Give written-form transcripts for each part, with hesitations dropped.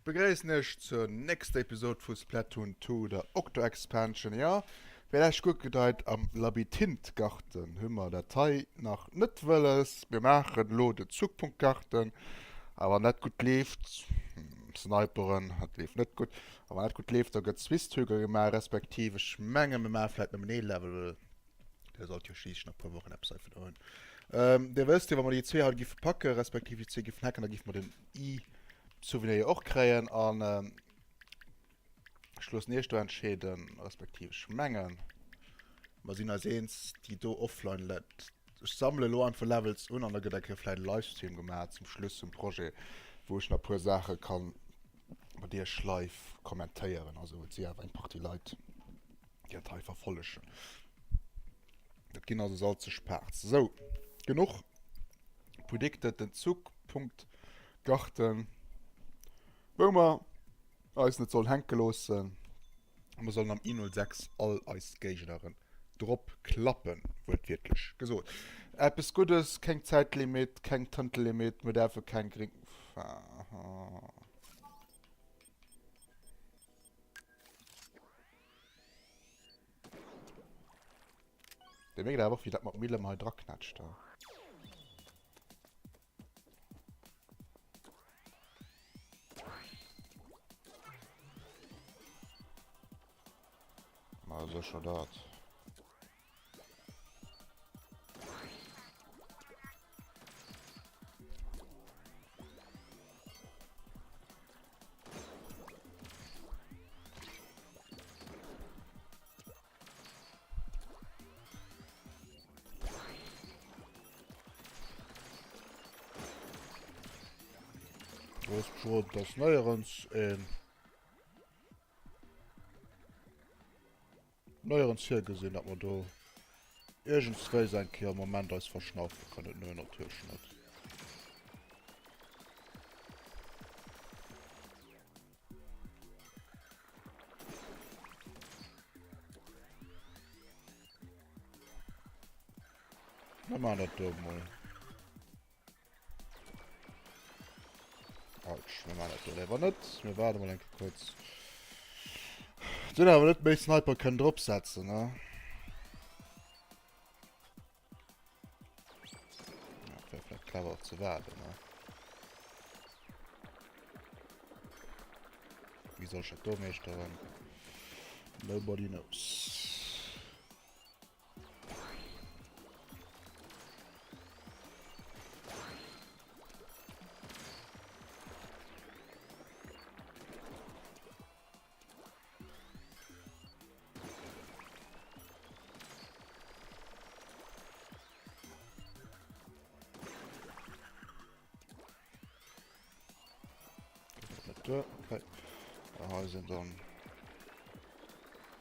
Begréissen iech zur nächster Episode vu Splatoon 2, der Octo Expansion. Jo, wéi lech gutt gedeit, am Labyrintgarten hu mer dat hei nach net wëlles. Mir maachen elo den Zugpunktgarten, a wann dat gutt leeft, Sniperen, dat leeft net gutt, a wann dat gutt leeft, da gëtt Swisthügel gemaach, respektiv ech menge mir maache vläit nëmmen ee Level. Der sollt jo schliisslech nach e puer Wochen eppes heivunner hunn. Ähm, Dir wësst jo, wa mer déi zwee hei giffe packen, respektiv déi zwee giffen hacken, da giffe mer den i-Souvenir jo och kréien. An ähm, ech loossen Iech do entscheeden, respektiv ech mengen, mer sinn eis eens, déi do offline let. Ech sammele lo einfach Levels un an da gëtt eng Kéier vläicht e Livestream gemaach zum Schluss vum Projet, wou ech nach e puer Saache kann mat Iech live kommentéieren. Also et si awer eng Partie Leit. déi dat hei verfollegen. Dat ginn also salzeg Parts. Sou, genuch predicted den Zugpunkt Garten, wou mer eis net sollen hänke loossen. A mer sollen am I06 all eis Géigneren drop klappen, wuertwiertlech gesot. Eppes Guddes, keng Zäitlimit, keng Tëntelimit, mir däerfe keng gréng. Dir mierkt awer och, wéi dat mat Millem hei draknätscht. Ma sécher dat. Dass néierens een Néierens virgesinn, datt mer do iergendswéis eng Kéier am Moment eis verschnaufe kënnen. Nö, natierlech net. Mir maachen dat do emol. Autsch, mir maachen dat do léiwer net. Mir waarde mol eng Kéier kuerz. Sinn awer net méi Sniper kënnen drop setzen, ne? Ja, wär vielleicht clever ze waarden, ne? Wie soll ich dat do meeschteren? Nobody knows. Okay. Hei sinn dann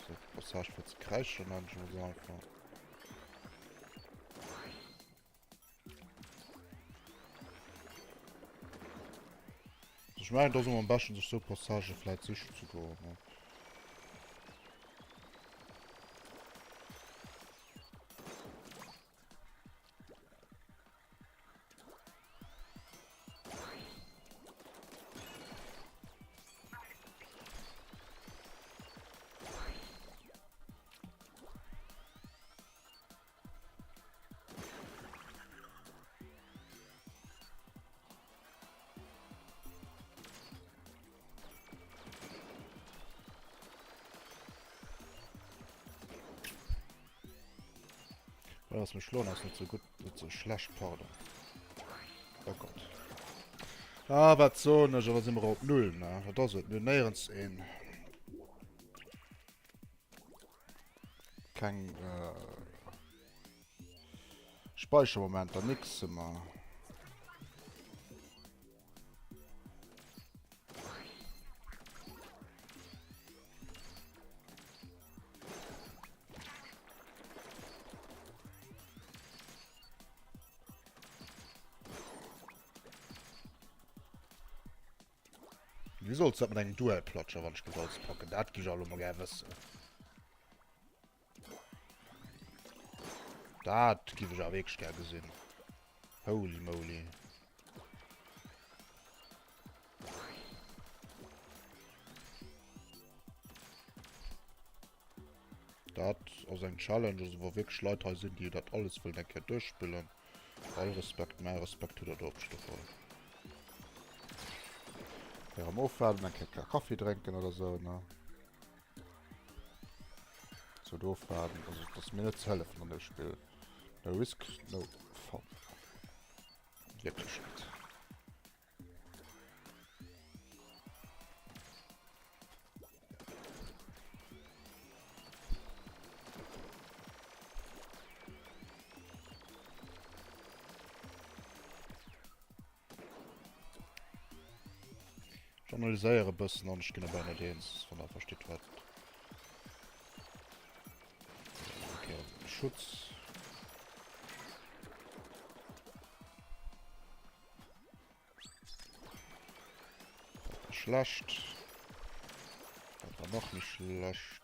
so Passage fir ze kräischen, nenn ech mol se einfach. Ech mengen, et ass ëmmer am beschten, sech sou Passagë vläit sichen ze goen, ne? Well ass mech schloen ass net sou gutt, net sou schlecht, pardon. Oh Gott. Ah, wat soen ech, awer si mer op Null, ne? Dat ass et, mir hunn néierens een. Keng äh, Speichermomenter, nix ëmmer. Wéi solls dat mat engem Dualklatscher wann ech gewolls packen? Dat gi ech elo mol gär wëssen. Dat giff ech awer wierklech gär gesinn. Holy moly. Dat ass eng Challenge, also wa wierklech Leit hei sinn, déi dat alles wëllen eng Kéier duerchspillen, all Respekt, mäi Respekt hutt der do op jidde Fall. Erëm ofwaarden, eng Kéier Kaffi drénken oder sou, ne? Sou, do ofwaarden, also dat ass mir net ze hëllefen an deem Spill. No risk, no fun. Wierklech net. Ich analysiere ein bisschen und ich bin aber nicht eens, von da versteht was. Okay, Schutz. Dat war schlecht. Dat war nach méi schlecht.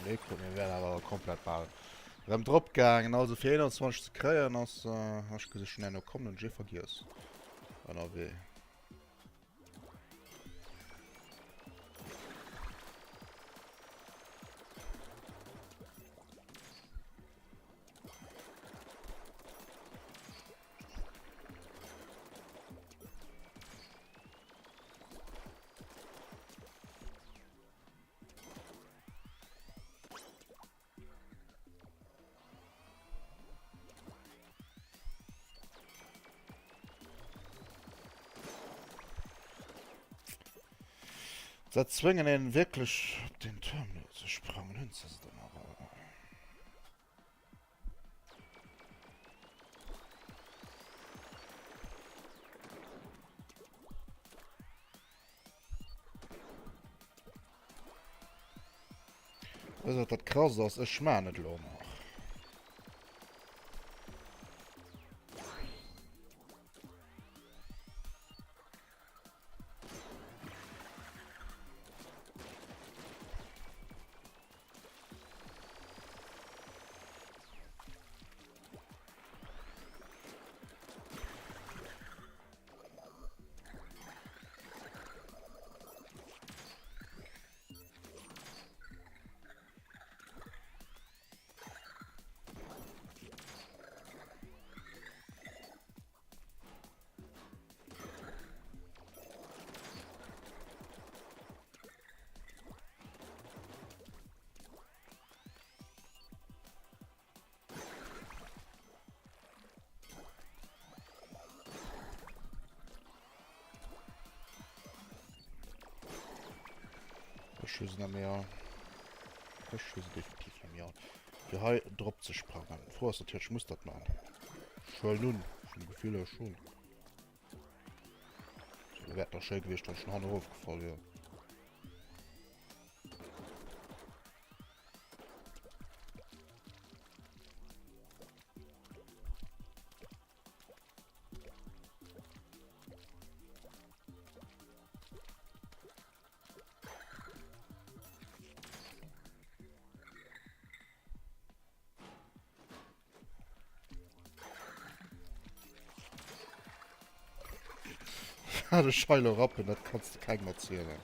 Mir wären awer komplett bal rem drop gaangen. Also fir 21 ze kréien ass äh, ech gesi schon herno kommen und je vergiess. Ënnerwee. Dat zwéngen een wierklech op den Turm do ze sprangen. Hunn se se dann awer. Weess wat dat krasst ass? Ech maan et elo nach. Ech hu se net méi all. Ech hu se definitiv net méi all. Fir hei drop ze sprangen. D'Fro ass natierlech, muss dat man? Ech huelen un, vum Gefill hier schon. So, wär nach schéi gewiescht, wann ech schon hannen erofgefall wier. De Shiloh rappen, dat kanns de kengem erzielen.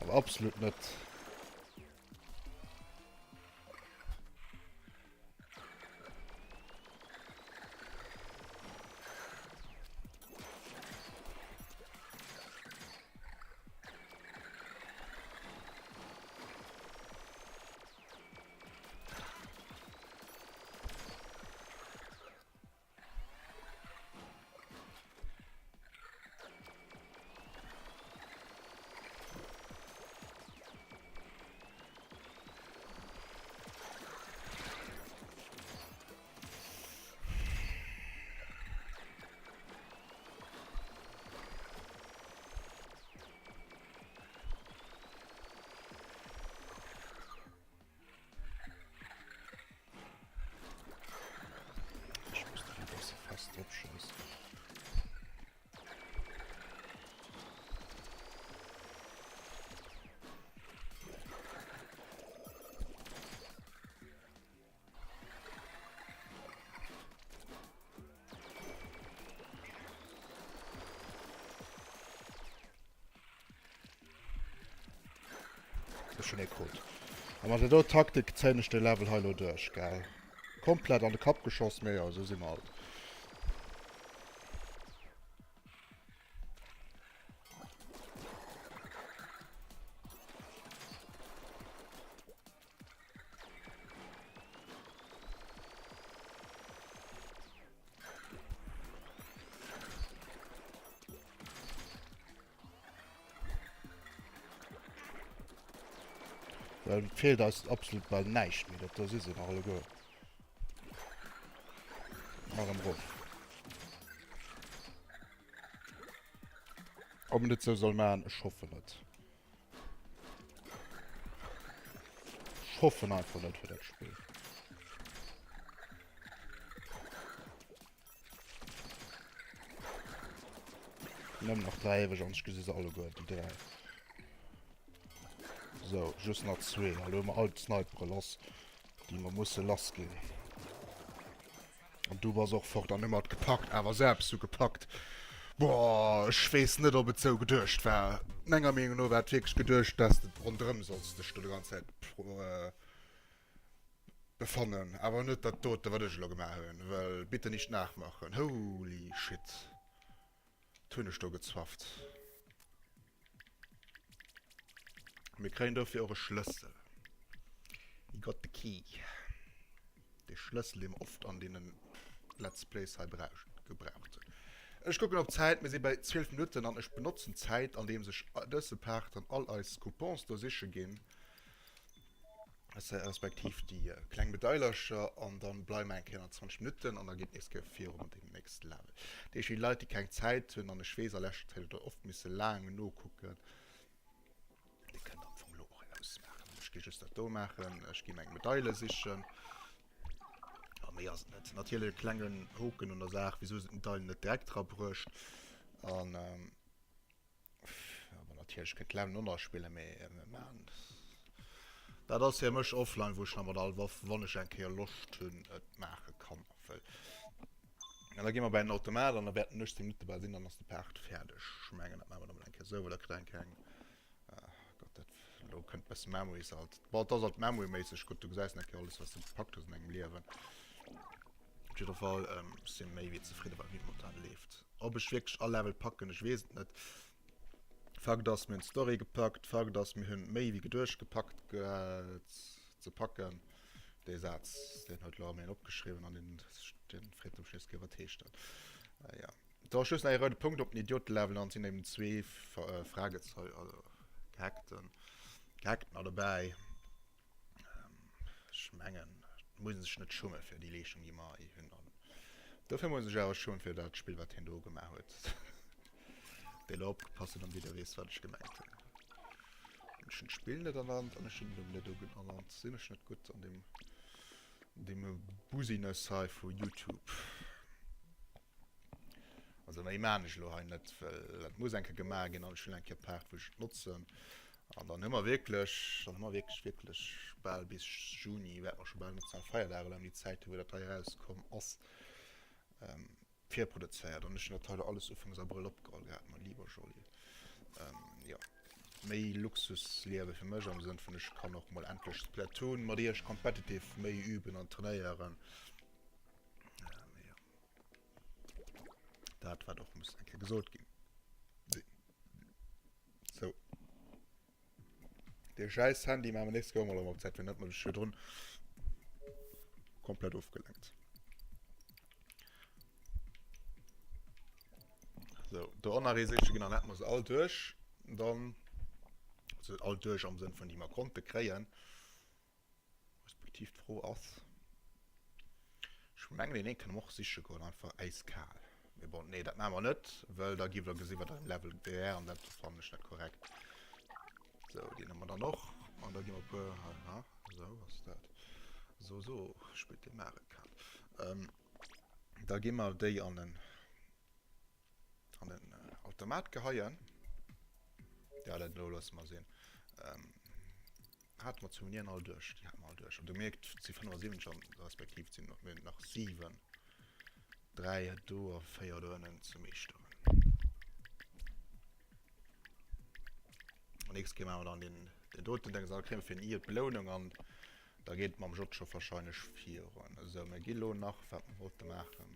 Awer absolut net. Ech hunn ee krut. A mat der do Taktik zéien ech de Level hei lo duerch, gell? Komplett an de Kapp geschoss, mee jo, esou si mer alt. Well et feelt eis absolut bal näischt méi. Dat do si se nach alleguer. Nach erëm erof. Ob en et sou soll maachen, ech hoffen et. Ech hoffen einfach net fir dat Spill. Nëmmen nach 3 iwwreg an ech gesi se alleguer, déi 3. So, just nach zwee. Elo hu mer all d'Snipere lass, déi mer musse lass ginn. An du bass och fort an hu mer et gepackt, awer selbst sou gepackt. Boah, ech weess net, ob et sou geduecht war. Menger Meenung no war et wierklech geduecht, dass de ronderëm solls dech do déi ganz Zäit befannen, awer net dat dote wat ech elo gemaach hunn, well bitte nicht nachmachen, holy shit, wat hunn ech do gezwafft. Mir kréien dofir och e Schlëssel, he got the key, dee Schlëssel dee mer oft an deenen Let's Plays hei gebraucht hunn. Ech kucken op d'Zäit, mir si bei 12 Minutten an ech benotzen d'Zäit andeems ech dësse Part dann all eis Coupons do siche ginn. Respektiv déi kleng Medailercher an dann bleiwen mer eng Kéier nach 20 Minutten an da geet nächst Kéier viru mat deem nächste Level. Dat heescht, déi Leit, déi keng Zäit hunn, an ech weess, a leschter Zäit hutt der oft misse laang nokucken, déi kënnen am Fong elo och ausmaachen. Ech gi just dat do maachen, ech gi meng Medaile sichen a méi ass et net. Natierlech e klengen Hoken un der Saach, Wisou sinn d'Medailen net direkt rabruecht? An Aber natierlech kënnt d'Level och nach spillen, mee man, dat ass fir mech offline, wou ech nach mat all Waff, wann ech eng Kéier Loscht hunn, et maache kann a wëll. An da gi mer bei den Automat an da wäerten 18 Minutte bal sinn, dann ass de Part fäerdeg. Ech mengen, dat maache mer da mol eng Kéier esou, well da kritt eng Kéier eng, ah Gott, dat, elo kënnt e bësse Memories alt. Bon, et ass alt Memory-méisseg, gutt, du gesäis eng Kéier alles, wat s de gepackt hues an dengem Liewen. Op jidder Fall, ech si méi wéi zefridde wat wéi et momentan leeft. Ob ech wierklech all Level packen, ech weess et net. Fakt ass, mir hunn d'Story gepackt. Fakt ass, mir hunn méi wéi geduecht gepackt ze packen. Dee Saz, deen huet elo erëm een opgeschriwwen an deen, deen freet mech nees, wat heescht dat? Jo, do ass just nach ee roude Punkt op den Idiote-Level an et sinn eben zwee Fragezei-, also gehackten, gehacktener dobäi. Ech mengen, et muss ee sech net schumme fir déi Leeschtung, déi mer hei hunn. An dofir muss ee sech awer schumme fir dat Spill, wat hien do gemaach huet. Déi elo opgepasst hunn am Video, weess, wat ech gemengt hunn. Ech hunn d'Spill net ernannt an ech hunn den Numm net ernannt. Sinn ech net gutt an deem, deem Business hei vu YouTube? Also méi maan ech elo hei net, well dat muss eng Kéier gemaach ginn an ech hunn eng Kéier Part wou ech et notzen. An dann hu mer wierklech, dann hu mer wierklech, wierklech bal bis Juni, wäerte mer scho bal national Feierdag elo ëm déi Zäit hu wou dat hei erauskomm ass, virproduzéiert. An ech hunn dat hei elo alles Ufanks Abrëll opgeholl gehat, mein lieber Jolly. Jo, méi Luxusliewe fir mech am Sënn vun ech kann och mol endlech Splatoon mat iech competitive méi üben an trainéieren. Mee jo. Dat wat och muss eng Kéier gesot ginn. So. De scheiß Handy machen wir nächstes Mal op Zäit, wenn net mal schön drin komplett ofgelenkt. So, do an der Seche ginn an hätten wir se all duerch. Dann also all duerch am Sënn vun déi mer konnte kréien. Respektiv d'Fro ass, ech mengen deen een kënne mer och siche goen, einfach äiskal. Mee bon, nee, dat maache mer net, well da giff der gesi wat an dem Level wär an dat fannen ech net korrekt. Sou, deen hu mer dann och an da gi mer e puer, aha, sou ass dat. Sou, sou spillt dee Mario Kart. Ähm, da gi mer déi an en an den Automat geheien. Ja, dat elo loosse mer sinn. Ähm, hate mer d'Souveniren all duerch? Déi hate mer all duerch. An du mierkt, et si 75 an respektiv et sinn mir nach 7. 3 do a 4 do ënnen ze meeschteren. An nächst Kéier maache mer dann deen, deen doten Déngs an da kréie mer fir den I d'Belounung an da geet et mam J scho warscheinlech virun. Esou, mir gi lo nach, wat mer wollte maachen,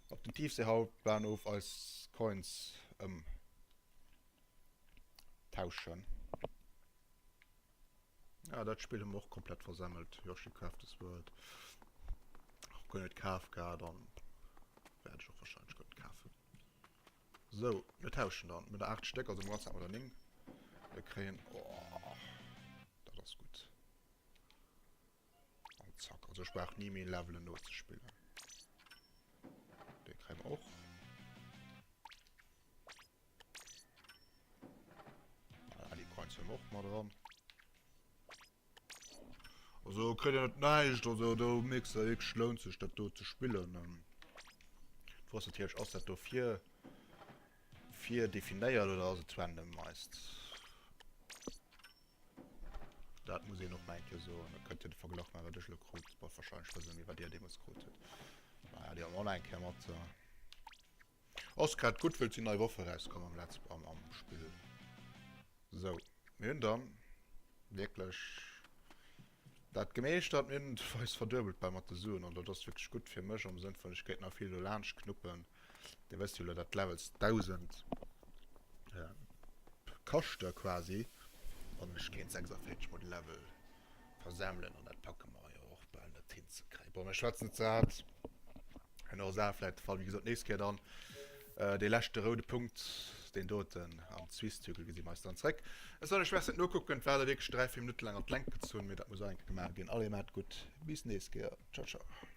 op den Tiefseehauptbahnhof eis Coins ëmtauschen. Ja, dat Spill hu mer och komplett versemmelt, Yoshi Crafter's World. Och guer net kaf gehat an wäert ech och wahrscheinlech guer net kafen. Sou, mir tauschen dann. Mir hunn der 8 Stéck, also am Ganzen hat mer der 9. Mir kréien, oh, dat ass gutt. An zack, also ech brauch ni méi Levelen nozespillen. Dee kréie mer och. Ah, déi Coins hunn och mat dran. Also kritt Dir net näischt, also do mierks de wierklech lount sech dat do ze spillen. D'Fro ass natierlech, ass dat do vir vir definéiert oder ass et randomized? Dat muss een och nach eng Kéier soen. Da kënnt Dir de Verglach maachen, wat ech elo krut. Bon, wahrscheinlech wësse méi, wat Dir deemools krut hutt. Naja, déi hu mer och nach eng Kéier mat. Ass grad gutt wëll et sinn nei Waffe rauskomm am Let's am am Spill. Sou mir hunn dann wierklech dat gemeeschtert. Mir hunn eis verduebelt bal mat de Suen an dat ass wierklech gutt fir mech am Sënn vun ech kéint nach vill do laanscht knuppen. Dir wësst jo elo dat Levels 1000 kaschte quasi an ech kéint 46 mol de Level versemmelen an dat packe mer jo och bal net hinzekréien. Bon, mir schwätzen net ze haart. An och ass vläit de Fall. Wéi gesot, nächst Kéier dann äh, dee leschte roude Punkt, deen doten am Zwisthügel gesi mer eis dann zréck. Ech soll lech merci nokucken, et war da wierklech 3, 4 Minutte laang an d'Längt gezunn, mee dat muss och eng Kéier gemaach ginn. Allez, maacht gutt, bis nächst Kéier. Ciao, ciao.